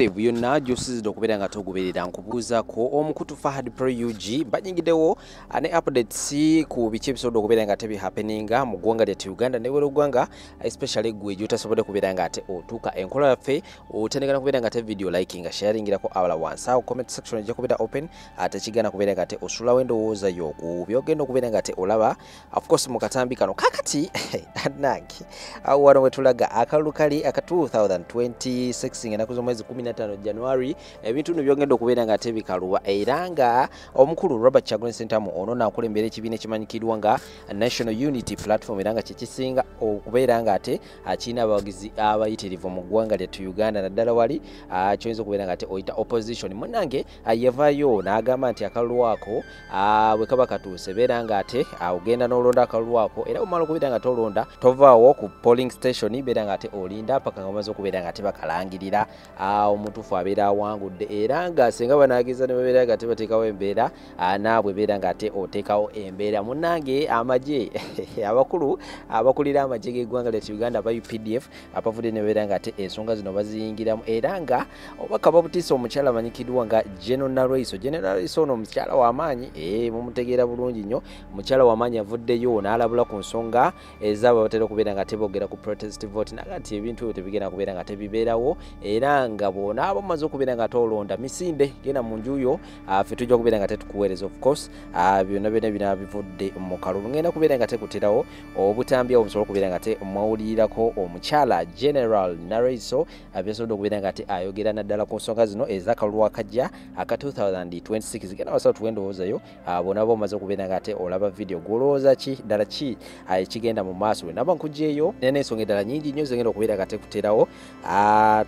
5 yonna gy'osizidde okubeera nga togoberera nkubuuzaako omukutu Fahad Pro UG banyingiddewo ne updates ku biki ebisobodde okubeera nga tebihappeninga mu ggwanga lyattu Uganda ne bweru ggwanga, especially gwe gy'otasobodde kubeera nga ate otuuka enkola yaffe otandika kubeera nga te video liking, sharingirako abalala. Wansi awo comment section ejja kubeera open, ate kigana kubeera nga ate osulawo endowooza yo ku byogenda okubeera nga ate olaba, of course, mu katambi kano. Kakati nange awo wano wetulaga akalulu kali aka 2026 ennaku z'omwezi 15 January, ebintu bino byogenda okubeera nga ate bikaluba. Era nga omukulu Robert Kyagulanyi Ssentamu ono naakulembera ekibiina ekimanyikiddwa nga National Unity Platform, era nga kyekisinga okubeera nga ate akirina abawagizi abayitirivu mu ggwanga lyattu Uganda, naddala wali kyoyinza okubeera nga ate oyita opposition. Munnange yavaayo n'agamba nti akalulu ako bwe kaba katuuse, beera nga ate ogenda n'olonda akalulu ako, era bwomala okubeera nga tolonda, tovaawo ku polling station, beera nga ate olinda paka nga omaze okubeera nga ate bakalangirira omutuufu abeera awangudde. Era nga singa banaageza ne babeera nga tebateekawo embeera, naabwe beera nga ate oteekawo embeera. Munnange, amagye, abakulu abakulira amagye g'eggwanga lyattu Uganda aba UPDF abavudde ne babeera nga ate ensonga zino baziyingiramu, era nga obubaka babutiisa omukyala amanyikiddwa nga General Nalweyiso. General Nalweyiso ono omukyala w'amaanyi, mumutegeera bulungi nnyo, mukyala w'amaanyi, avuddeyo n'alabula ku nsonga ezaabo abatera okubeera nga teboogera ku protest vote, naga nti ebintu ebyo tebigenda kubeera nga tebibeerawo, era nga bw'onaaba omaze okubeera nga tolonda, misinde genda mu nju yo, ffe tujja kubeera nga tetukuweereza. Of course, byonna byonna binaaba bivudde mu kalulu, ngenda kubeera nga tekuterawo obutambi awo musobole okubeera nga te mwawulirirako omukyala General Nalweyiso byasobodde okubeera nga ate ayogera naddala ku nsonga zino ez'akalulu akajja aka 2026. Genda wasawo tuwe endowoozayo bw'onaaba omaze okubeera nga ate olaba video. Gw'olowooza ki ddala ki ekigenda mu maaso? Bwe naba nkugyeyo n'ensonga endala nyingi nnyo zengenda okubeera nga tekuterawo,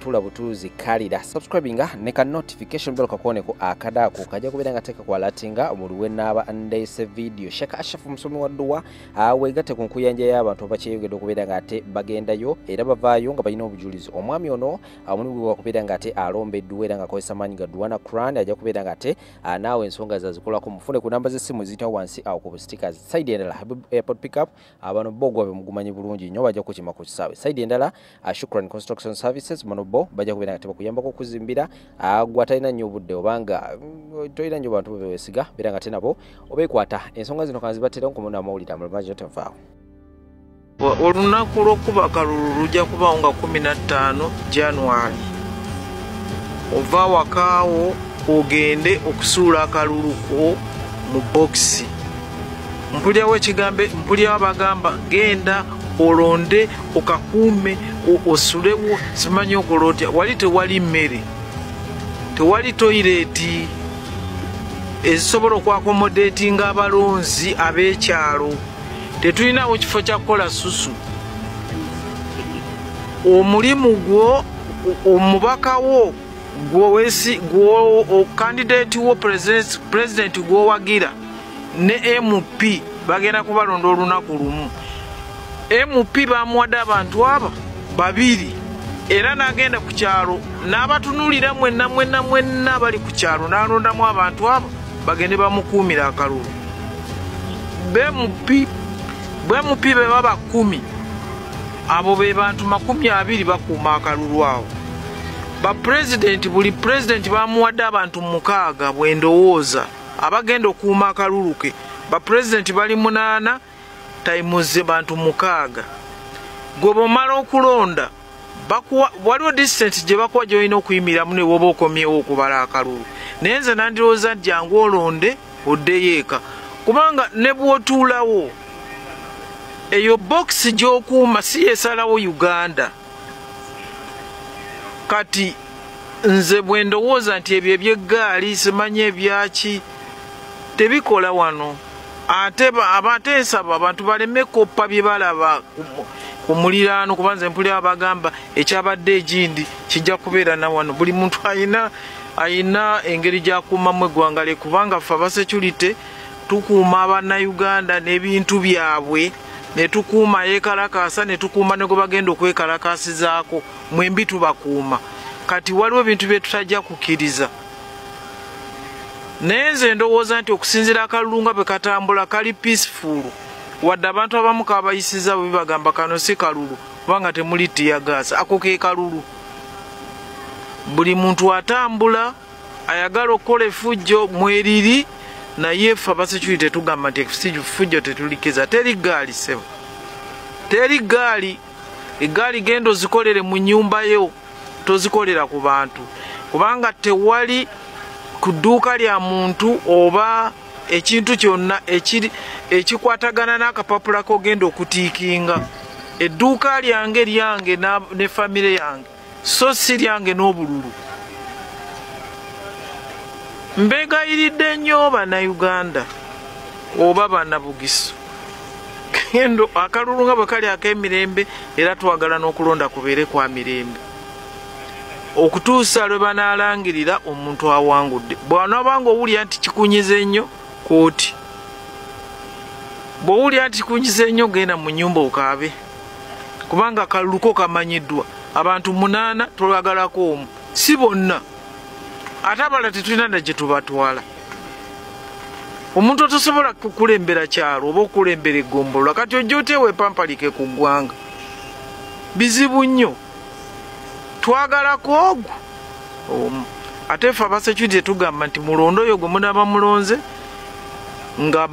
tula butuuzi kalira subscribinga ne ka notification bell kakoneko akadaako kajja kubeera nga tekakwalatinga buli lwe naaba ndeese video. Shaka Ashafu musomi wa dduwa, weegatte ku nkuyanja y'abantu abakyeyongedde okubeera nga ate bagendayo era bavaayo nga balina obujulizi. Omwami ono omulimu gwe gwakubeera nga ate alomba edduwa era ng'akozesa maanyi ga dduwa na Quran. Ajja kubeera nga ate naawe ensonga zazikolako. Mufune ku namba z'essimu ziyitawo wansi awo ku stickers. Side endala, Habib Airport Pickup, abano bo gwabe mugumanyi bulungi nnyo, bajja kukima ku kisaawe. Side endala, Shukran Construction Services, bano bo bajja kubeera nga tebakuyambako okuzimbira. Gwe atalina nnyo obudde obanga tolina nnyo bantu beweesiga, beera nga te nabo obeekwata. Ensonga zino kanzibatera nkomona amawulire amalungi, tevaawo. Olunaku lw'okuba akalulu lujja kubaawo nga 15 January. Ova wakaawo ogende okusuula akalulu ko mu bokisi. Mpulyawo ekigambo, mpulyawo abagamba genda olonde okakuume osulewo, simanyi okola otya. Wali tewali mmere, tewali toilet ezisobola okwaccommodatinga abalonzi ab'ekyalo, tetulinawo kifo kya kukola susu. Omulimu gwo, omubaka wo gwowesi gwo candidate wo president gwowagira ne MP bagenda kubalonda olunaku lumu. MP bamuwadde abantu aba babiri, era n'agenda ku kyalo n'abatunulira mwenna mwenna mwenna bali ku kyalo, n'alondamu abantu abo bagende bamukuumira akalulu. BMP bwe MP be baba 10, abo be bantu 20 bakuuma akalulu awo. Bapulezidenti, buli pulezidenti bamuwadde abantu 6 bwe ndowooza abagenda okuuma akalulu ke. Bapulezidenti bali munaana times bantu 6. Gwe bwomala okulonda, bakuwa, waliwo distance gye bakuwa gy'olina okuyimiramu ne woba okomyewo okubala akalulu. Naye nze nandirowooza nti jangu olonde oddeyo eka, kubanga ne bw'otuulawo eyo bokisi gy'okuuma si yesalawo Uganda. Kati nze bwe ndowooza nti ebyo ebyeggaali simanyi ebyaki tebikola wano. Ate ate nsaba abantu baleme koppa bye balaba ku muliraano, kuba nze mpulira bagamba ekyabadde egindi kijja kubeera na wano. Buli muntu ayina engeri gy'akuumamu eggwanga lye, kubanga ffe abasecurity tukuuma Abannayuganda n'ebintu byabwe, ne tukuuma yeekalakaasa, ne tukuuma ne gwe bagenda okwekalakaasizaako, mwembi tubakuuma. Kati waliwo ebintu bye tutajja kukkiriza. Naye nze ndowooza nti okusinziira akalulu nga bwe katambula kali peaceful, wadde abantu abamu kabayisiza bwe bagamba kano si kalulu kubanga temuli teargas. Ako ke kalulu. Buli muntu atambula ayagala okukola effujjo mweriri, naye ffe abasecurity tugamba nti effujjo tetulikiza. Teri gaali ssebo, teri gaali. Egaali genda ozikolere mu nnyumba yo, tozikolera ku bantu, kubanga tewali ku dduuka lya muntu oba ekintu kyonna ekikwatagana n'akapapula k'ogenda okutiikinga. Edduuka lyange lyange ne famire yange, so si lyange n'obululu. Mbeegayiridde nnyo Bannayuganda oba Bannabugisu, kendo akalulu nga bwe kali ak'emirembe, era twagala n'okulonda kubeere kwa mirembe okutuusa lwe banaalangirira omuntu awangudde. Bw'onaabanga owulira nti kikunyize nnyo, kooti. Bw'owulira nti kikunyize nnyo, genda mu nnyumba okaabe, kubanga akalulu ko kamanyiddwa. Abantu 8 tulagalako omu, si bonna, ate abalala tetulina na gye tubatwala. Omuntu otosobola kukulembera kyalo oba okukulembera eggombolola, kati ojja oteewa epampalike ku ggwanga. Bizibu nnyo. Twagalako ogwo omu. Ate ffe abasecurity tugamba nti mulonde oyo gwe munaaba mulonze, nga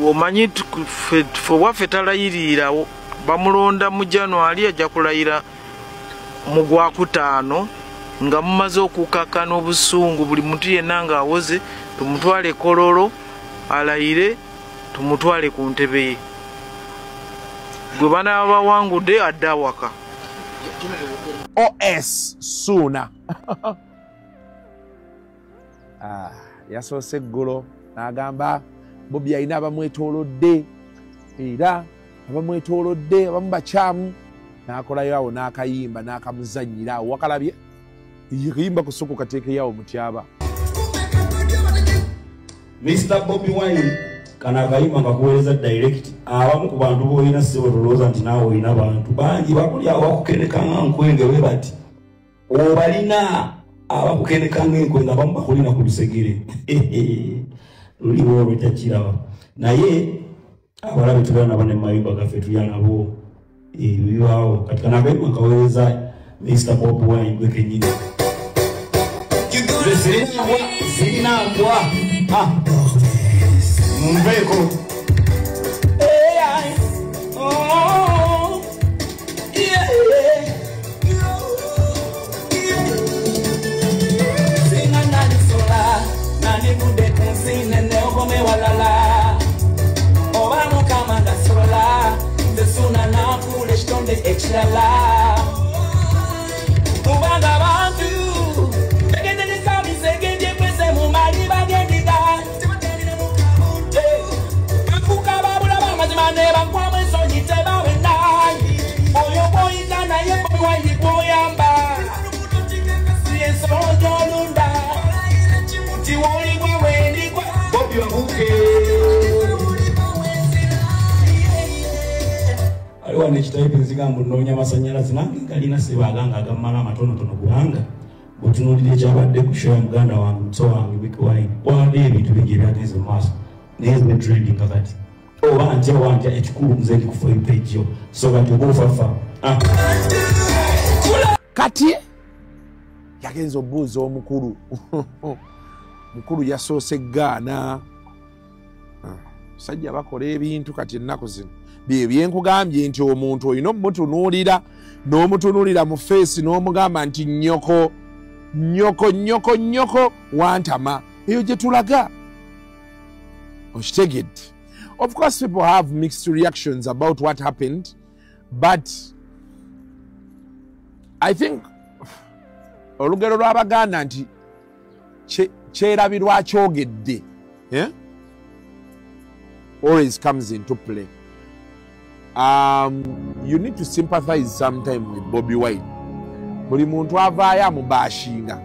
omanyi ffe waffe talayirirawo. Bamulonda mu January, ajja kulayira mu gwakutaano, nga mumaze okukakkana obusungu, buli muntu yenna ng'awoze, tumutwale Kololo alayire, tumutwale ku ntebe ye. Gwe banaaba bawangudde adde awaka. OS Suuna yasoose eggulo n'agamba Bobi alina abamwetoolodde, era abamwetoolodde abamu bakyamu, n'akolayo awo n'akayimba n'akamuzannyira awo. Wakalabye kayimba ku soko kateekeyo awo mutyaba. Mr. Bobi Wine kana akayimba nga kuweereza direct. Abamu ku bantu b'olina ssebo tolowooza nti naawe olina bantu bangi bakuli awo bakukeneka nga nkwenge bwe bati, obalina abakukeneka nga enkwenge, abamu bakulina ku lusegere luliwo olwo kiraba. Naye abalabe tubeera nabo ne mu mayumba gaffe tulya nabo, ebyo bibaawo. Kati kana akayimba nkaweereza Mr. Bobi Wine gwe kennyini. Sirina mbwa munveeko. Singa nalisola nanivudde ku nsi nene okome walala, oba Mukama ngasobola nze Suuna nafuula ekitonde ekirala, kubanga abantu begendereza bisege byekwese mu maliba g'endiga, bafuuka babulaba amazima ne bagwamu ensonyi tebawena. Oyo gw'oyita naye Bobi Wine gw'oyamba, si ensolo gy'olunda, tiwoligwa wendigwa. Bobi wabuke aliwo nekitayipi nzigamba nnoonya amasannyalaze nange galina sebaganga agammala amatonotono, kubanga bw'otunuulira ekyabadde ku show ya muganda wange muto wange Bobi Wine, wabaddeyo ebintu bingi ebyagenze mu maaso, naye nze trendinga kati oba ntya oba ntya, ekikulu nze ndi ku for you page yo, so kati oba ofafa. Kati yagenza obuuza omukulu, mukulu yasoose gaana. Musajja bakola ebintu kati ennaku zino bye byenkugambye nti omuntu olina omutunuulira n'omutunuulira mu feesi n'omugamba nti nnyoko nnyoko nnyoko nnyoko wantama, eyo gye tulaga. Okitegedde? Of course people have mixed reactions about what happened, but I think olugero lw'Abaganda nti kyerabirwa kyogedde, always comes into play. You need to sympathize sometime with Bobi Wine. Buli muntu avaayo amubashinga,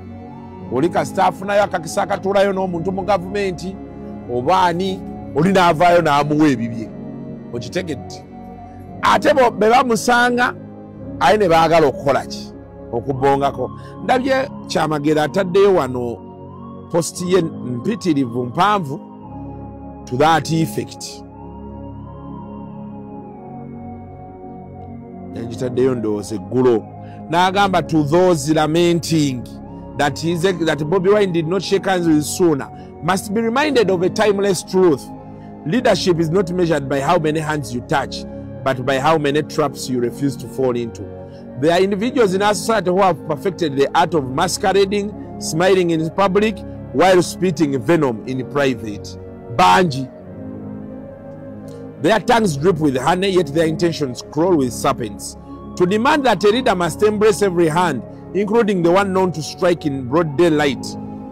oli kasita afunayo akakisa akatuulayo n'omuntu mu gavumenti oba ani, oli n'avaayo n'amuwa ebibye. Okitegedde? Ate be bamusanga aye ne baagala okukola ki, okubongako. Ndabye Kyamagero ataddeyo wano post ye mpitirivu mpanvu to that effect. Yagitaddeyo ndowooza eggulo. N'agamba, to those lamenting that Bobi Wine did not shake hands with Suna must be reminded of a timeless truth. Leadership is not measured by how many hands you touch, but by how many traps you refuse to fall into. There are individuals in our society who have perfected the art of masquerading, smiling in public, while spitting venom in private. Banji. Their tongues drip with honey, yet their intentions crawl with serpents. To demand that a leader must embrace every hand, including the one known to strike in broad daylight,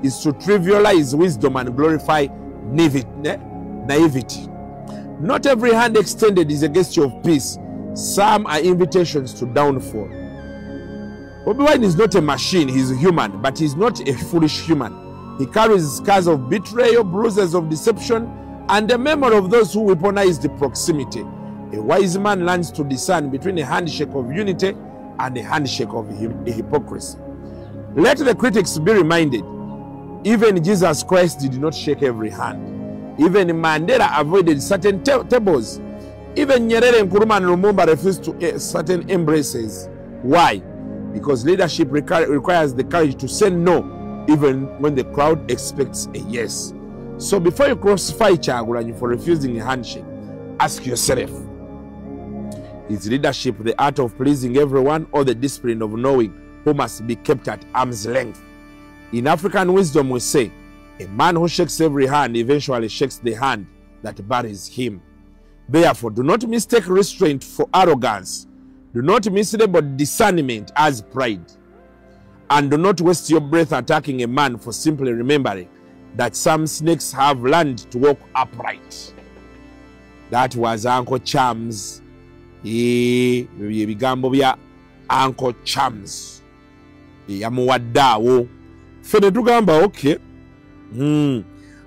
is to trivialize wisdom and glorify naivety. Not every hand extended is a gesture of peace. Some are invitations to downfall. Bobi Wine is not a machine, he's human, but he's not a foolish human. He carries scars of betrayal, bruises of deception, and the memory of those who weaponized the proximity. A wise man learns to discern between a handshake of unity and a handshake of hypocrisy. Let the critics be reminded, even Jesus Christ did not shake every hand. Even Mandela avoided certain tables. Even Nyerere, Nkrumah, and Lumumba refused to certain embraces. Why? Because leadership requires the courage to say no, even when the crowd expects a yes. So before you crucify Kyagulanyi for refusing a handshake, ask yourself, is leadership the art of pleasing everyone or the discipline of knowing who must be kept at arm's length? In African wisdom, we say, a man who shakes every hand eventually shakes the hand that buries him. Therefore, do not mistake restraint for arrogance. Do not mislabel discernment as pride. And do not waste your breath attacking a man for simply remembering that some snakes have learned to walk upright. That was Uncle Chams. Ebigambo bya Uncle Chams. Yamuwadde awo. Ffe ne tugamba okay.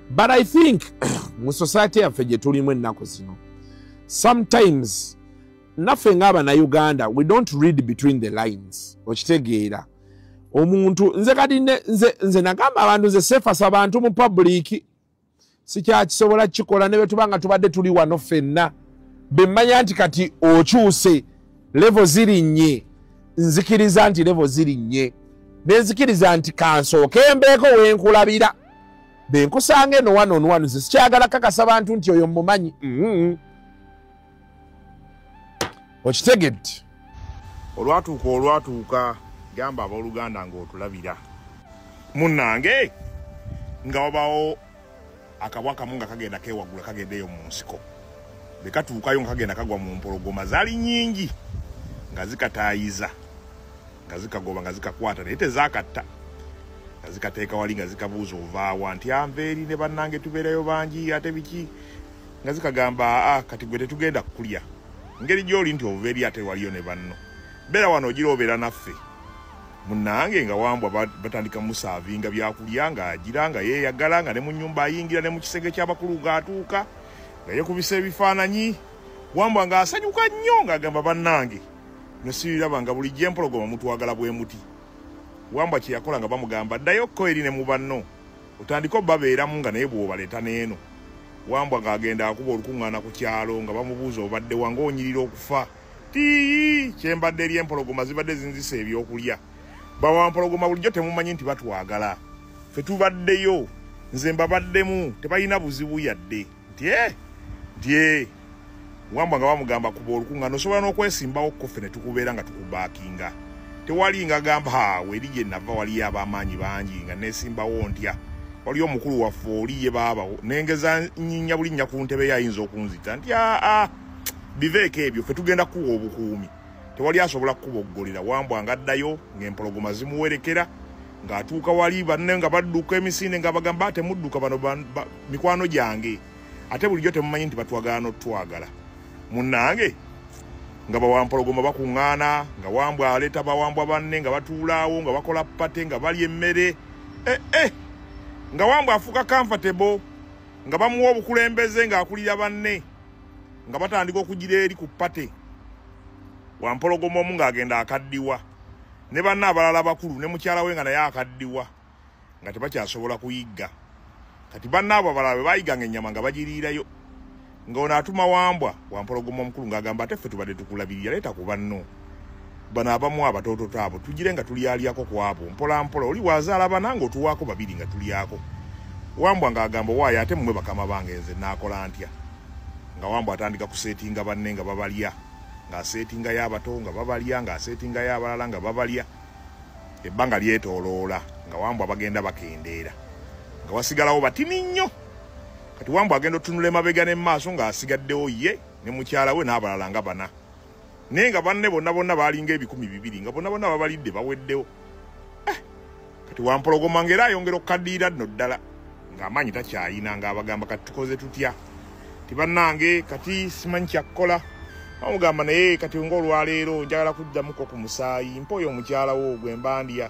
But I think mu society yaffe gye tulimu ennaku zino, sometimes naffe ng'Abannayuganda, we don't read between the lines. Okitegeera. Omuntu nze kati nze nagamba abantu, nze sefasa abantu mu public, sikyakisobola kikola ne bwe tuba nga tubadde tuli wano ffenna. Bwe mmanya nti kati okyuse, level zirinnye, nzikiriza nti level zirinnye, nenzikiriza nti kansooke mbeeko wenkulabira, benkusanga eno wano wano. Nze sikyagala kakasa bantu nti oyo mumanyi. Okitegedde? Olwatuuka gamba abooluganda ng'otulabira munnange nga wabawo akabwa kamu nga kagenda keewagula, kagendeyo mu nsiko. Bwe katuukayo nga kagenda kagwa mu mpologoma, zaali nnyingi, nga zikataayiza, nga zikagoba, nga zikakwata, naye tezaakatta, nga zikateeka wali, nga zikabuuza, "Ovaawa?" Nti, "Anva eri ne bannange, tubeerayo bangi." Ate biki? Nga zikagamba, "Aa, kati gwe tetugenda kukulya ngeri gy'oli nti ova eri ate waliyo ne banno, beera wano ogira obeera naffe." Munnange nga wambwa batandika musaavinga byakulya, ng'agira nga yeeyagala, nga ne mu nnyumba ayingira, ne mu kisenge ky'abakulu ng'atuuka nga yeekubisa ebifaananyi. Wambwa ng'asanyuka nnyo, ng'agamba, "Bannange, nosibiraba nga bulijjo empologoma mutwagala bwe muti." Wambwa kye yakola, nga bamugamba, "Ddayo ko eri ne mu banno otandike obbabeeramu nga naye bw'obaleeta n'eno." Wambwa ng'agenda akuba olukuŋŋaana ku kyalo, nga bamubuuza, "Obadde wa ng'onyirira okufa?" "Tii, kyembadde eri empologoma zibadde zinzisa ebyokulya. Bawampologoma bulijjo temumanyi nti batwagala? Ffe tubaddeyo, nze mbabaddemu, tebalina buzibu yadde." Nti e nti e wambwa nga bamugamba, "Kuba olukuŋŋaana, osobola n'okwesimbawo ko, ffe ne tukubeera nga tukubaakinga, tewali." Nga gamba, "Haawe, eri gye nava waliyo ab'amaanyi bangi, nga neesimbawo ntya? Waliyo omukulu waffe oli ye baaba, nengeza nyinya bulinnya ku ntebe ye, ayinza okunzita." Nti, "Aa, biveeko ebyo, ffe tugenda kuwa obukuumi, tewali asobola kukuboggolera." Wambwa nga addayo ng'empologoma zimuwerekera, ng'atuuka wali banne nga badduka emisinde, nga bagamba, "Temudduka, bano mikwano gyange. Ate bulijjo temumanyi nti batwagala n'otwagala?" Munnange nga bawampologoma bakuŋŋaana, nga wambwa aleeta bawambwa banne, nga batuulaawo, nga bakola party, nga balya emmere, eh, eh. Nga wambwa afuuka comfortable, nga bamuwa obukulembeze, ng'akulira banne, nga batandika okugira eri ku party. Wampologoma omu ng'agenda akaddiwa ne banne abalala bakulu, ne mukyala we nga naye akaddiwa, nga tebakyasobola kuyigga. Kati banne abo abalala bwe bayiganga ennyama nga bagiriirayo, nga ono atuma wambwa wampologoma omukulu, ng'agamba, "Ate ffe tubadde tukulabirira, leeta ku banno." Bano abamu abatoototo abo tugire nga tulyalyako ku abo mpola mpola, oli wazaala bana ng'otuwaako babiri nga tulyako. Wambwa ng'agamba, waayo ate mmwe bakama bange nze naakola ntya? Nga Wambwa atandika kuseetinga banne nga babalya, ng'aseetingayo abato nga babalya, ng'aseetingayo abalala nga babalya. Ebbanga lyetooloola nga Wambwa bagenda bakendeera, nga wasigalawo batini nnyo. Kati Wambwa agenda otunula emabega ne maaso ng'asigaddewo ye ne mukyala we n'abalala nga bana, naye nga banne bonna bonna baalinga 2,000 nga bonna bonna babalidde baweddewo. Kati Wampologoma ng'era ayongera okukaddiira nno ddala ng'amaanyi takyayina, ng'abagamba kati tukoze tutya? Tibannange kati simanyi kyakkola. Bamugamba naye kati ng'olwaleero njagala kuddamuko ku musaayi, mpa oyo omukyala wo gwe mbandya.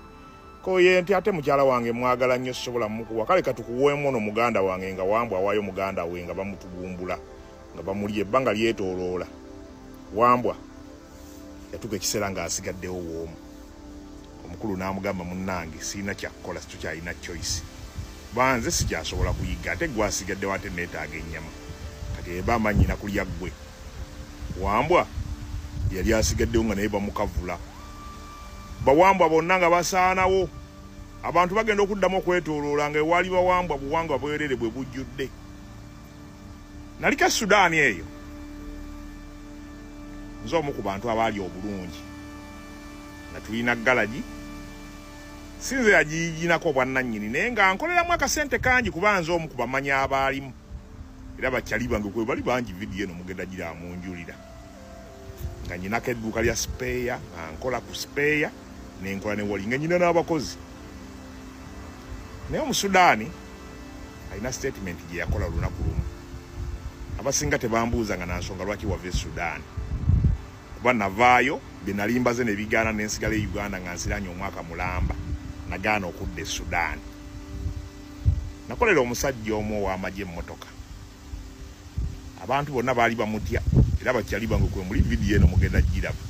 Koye nti ate mukyala wange mwagala nnyo sobola mukuwa, kale katukuweemu ono muganda wange. Nga Wambwa awaayo muganda we nga bamutugumbula nga bamulya. Ebbanga lyetooloola, Wambwa yatuuka ekiseera ng'asigaddewo woomu. Omukulu n'amugamba, munnange sirina kyakkola, situkyalina choice, banze sikyasobola kuyigga, ate gwe asigaddewo, ate neetaaga ennyama, kati eba amanyina kulya ggwe. Wambwa yali asigaddewo nga naye bamukavula. Bawambwa bonna nga basaanawo. Abantu bagenda okuddamu okwetooloola nga ewaali bawambwa buwangwa bwerere bwe bujjudde. Naliko e Sudaani eyo, nze omu ku bantu abaali obulungi nga tulina galagi, si nze yagiyiginako obwannannyini, naye nga nkoleramu akasente kangi kuba nze omu ku bamanyi abaalimu, era bakyali bange kwe bali bangi. Vidiyo eno mugenda gira munjulira nga nyinako edduuka lya spare, nga nkola ku spare nenkola ne wali nga nyina n'abakozi. Naye Omusudaani alina statement gye yakola olunaku lumu. Abasinga tebambuuza nga nansonga lwaki wava e Sudaani, kuba navaayo bye nali mbaze ne bigaana nensigala e Uganda nga nsiranye omwaka mulamba, nagaana okudda e Sudaani. Nakolera omusajja omu ow'amagye emmotoka, abantu bonna baali bamutya, era bakyali bange kwe muli, vidiyo eno mugenda giraba.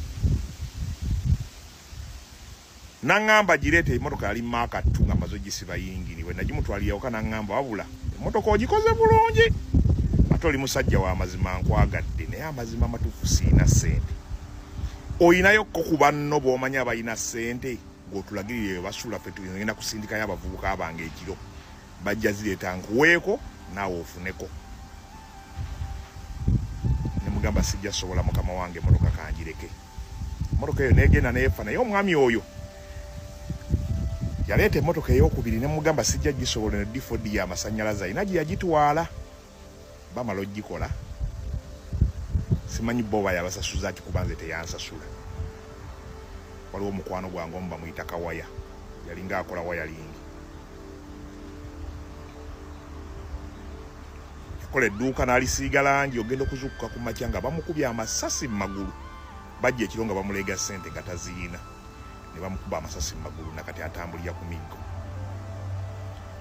Naŋŋamba gireeta emmotoka, yali Mark 2 nga maze ogisiba yingini. Bwe nagimutwalira waka naŋŋamba, wabula emmotoka ogikoze bulungi, ate oli musajja wa mazima, nkwagadde, naye amazima amatuufu siina ssente. Oyinayo ko ku banno b'omanyi abalina ssente ng'otulagirira eyo basula, ffe tugenda kusindikayo abavubuka bange ekiro bajja zireeta nkuweeko naawe ofuneko. Ne mugamba sijja sobola mukama wange, emmotoka kanjireke. Emmotoka eyo negenda neefa. Naye omwami oyo yaleeta emmotoka eyokubiri, ne mugamba sijja gisobola, ne D4D y'amasannyalaze alina gye yagitwala bamala ogikola, simanyi bo oba yabasasuza ki kuba nze teyansasula. Waliwo omukwano gwange omu bamuyita Kawaya, yalinga akola wiring, yakola edduuka n'alisiiga langi. Ogenda okuzuukuka ku makya nga bamukubye amasasi mu magulu. Bajja ekiro nga bamuleega ssente nga taziina, ne bamukuba amasasi mu magulu, nakati atambulira ku miggo.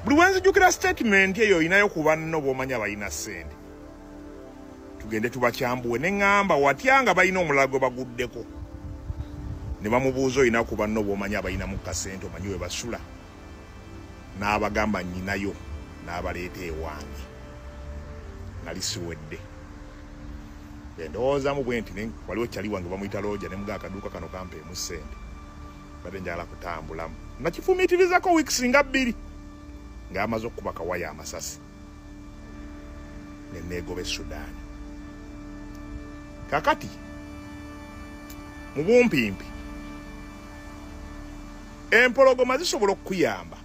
Buli wenzijukira statement eyo, oyinayo ku banno b'omanyi abalina ssente tugende tubakyambuwe, ne ŋŋamba watya nga balina omulala gwe baguddeko. Ne bamubuuza, oyina ku banno b'omanyi abalinamu kasente, omanyi we basula? N'abagamba nnyinayo, n'abaleeta ewange. Nali siwedde endowoozamu bwe nti waliwo kyali wange bamuyita Looja, ne mugaa akaduuka kano kampeemu ssente, badde njagala kutambulamu. Nakifumiitirizako weeks nga 2 ng'amaze okukuba Kawaya amasasi, ne neegoba e Sudaani. Kakati mu bumpimpi, empologoma zisobola okukuyamba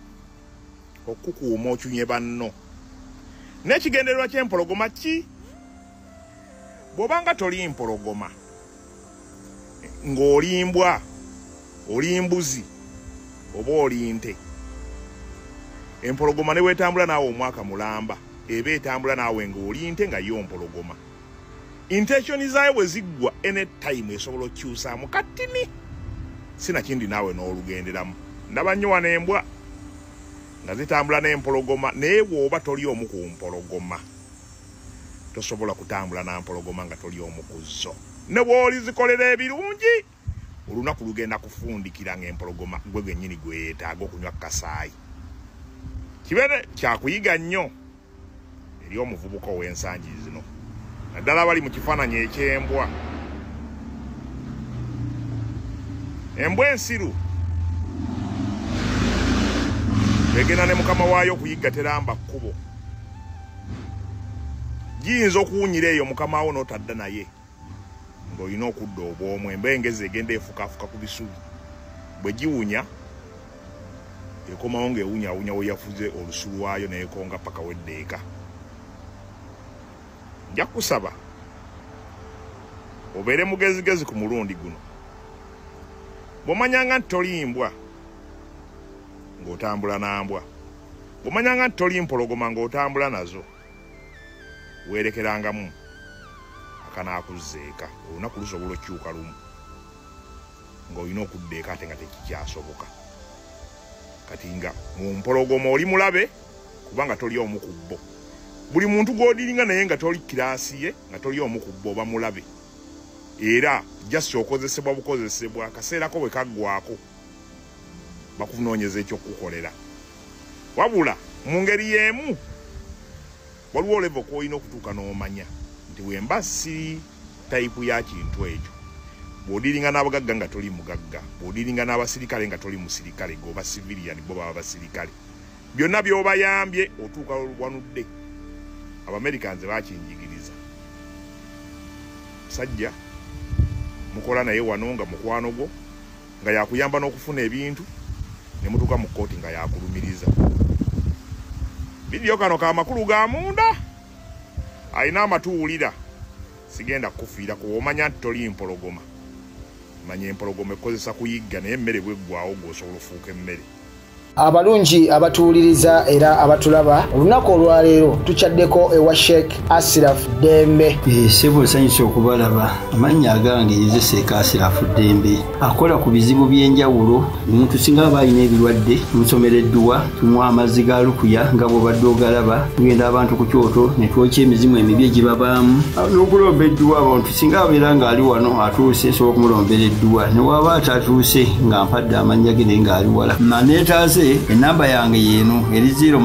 okukuuma okyunye banno. N'ekigendererwa ky'empologoma ki? Bw'obanga toli mpologoma ng'oli mbwa, oli mbuzi oba oli nte, empologoma ne bwetambula naawe omwaka mulamba eba etambula naawe ng'oli nte nga yo mpologoma. Intention zaayo bwe ziggwa, anytime esobola okukyusaamu katini, sinakindi naawe n'olugenderamu. Ndaba nnyo wano embwa nga zitambula n'empologoma, naye bw'oba toli omu ku mpologoma tosobola kutambula na mpologoma nga toli omu ku zo. Ne bw'oli zikolera ebirungi, olunaku lugenda kufundikira ng'empologoma gwe gennyini gwe yeetaaga okunywa kasaayi. Kibeere kyakuyiga nnyo eri omuvubuka ow'ensangi zino, naddala bali mu kifaananyi eky'embwa. Embwa ensiru egenda ne mukama waayo okuyigga teramba kkubo. Giyinza okuwunyira eyo mukama wo n'otadda naye ng'olina okudda obw'omu. Embwa engezi egenda efukaafuka ku bisubi, bwe giwunya ekomawo ng'ewunyaawunya we yafuze olusu lwayo n'ekonga paka wedda eka. Nja kusaba obeere mugezigezi ku mulundi guno. Bw'omanyanga nti toli mbwa ng'otambula n'ambwa, bw'omanyanga nti toli mpologoma ng'otambula nazo, weerekerangamu akanaakuzza eka. Olunaku lusobola okukyuka lumu ng'olina okudda eka ate nga tekikyasoboka. Kati nga mu mpologoma oli mulabe kubanga toli omu ku bo. Buli muntu gw'odiringa naye nga toli kiraasi ye, nga toli omu ku bo, oba mulabe. Era just okozesebwa bukozesebwa, akaseerako bwe kaggwako bakunoonyeza ekyokukolera. Wabula mu ngeri y'emu waliwo level kw'olina okutuuka n'omanya nti wemba siri tayipu ya kintu ekyo. Bw'odiringa n'abagagga nga toli mugagga, bw'odiringa n'abasirikale nga toli musirikale, gwe oba civilian bo baba basirikale, byonna by'obayambye otuuka wanudde. Abamericans bakinjigiriza. Musajja mukola naye wano nga mukwano gwo, nga yakuyamba n'okufuna ebintu, ne mutuuka mu kkooti nga yakulumiriza. Vidiyo kano ka makulu ga munda, alina amatu wulira, sigenda kukufiirako. Omanya nti toli mpologoma, manya empologoma ekozesa kuyigga, naye emmere bweggwawo gw'osobola ofuuka emmere. Abalungi abatuwuliriza era abatulaba, olunaku olwaleero tukyaddeko ewa Sheikh Asiraf Ddembe. Ssebo, nsanyuse okubalaba. Amannya agange nze Sheikh Asirafu Ddembe, akola ku bizibu by'enjawulo. Omuntu singa aba alina ebirwadde, tumusomera edduwa, tumuwa amazzi ga lukuya nga bw'obadde ogalaba. Tugenda abantu ku kyoto ne twokya emizimu emibi egibabaamu n'okulomba edduwa. Abantu singa abeera ng'ali wano atuuse, nsobola okumulombera edduwa, ne waba atatuuse nga mpadde amannya ge naye ng'ali wala naneetaase. Enamba yange yeeno eri 07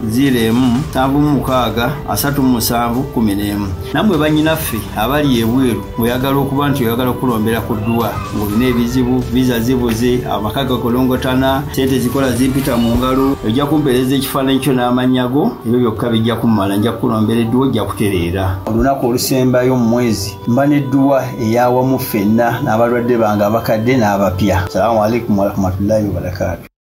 01 76 37 11. Nammwe bannyinaffe abali ebweru, oyagala okuba nti oyagala okulombera ku dduwa ng'olina ebizibu, viza zibuze, amaka gakolongotana, sente zikola zimpita mu ngalo, ojja kumpeereza ekifaananyi kyo n'amannya go, ebyo byokka bijja kummala, nja kukulombera edduwa, ojja kutereera. Olunaku olusembayo mu mwezi mba n'edduwa eyawamu ffenna n'abalwadde bange abakadde n'abapya. Salaamu alaikum warahmatullahi wabarakaatu.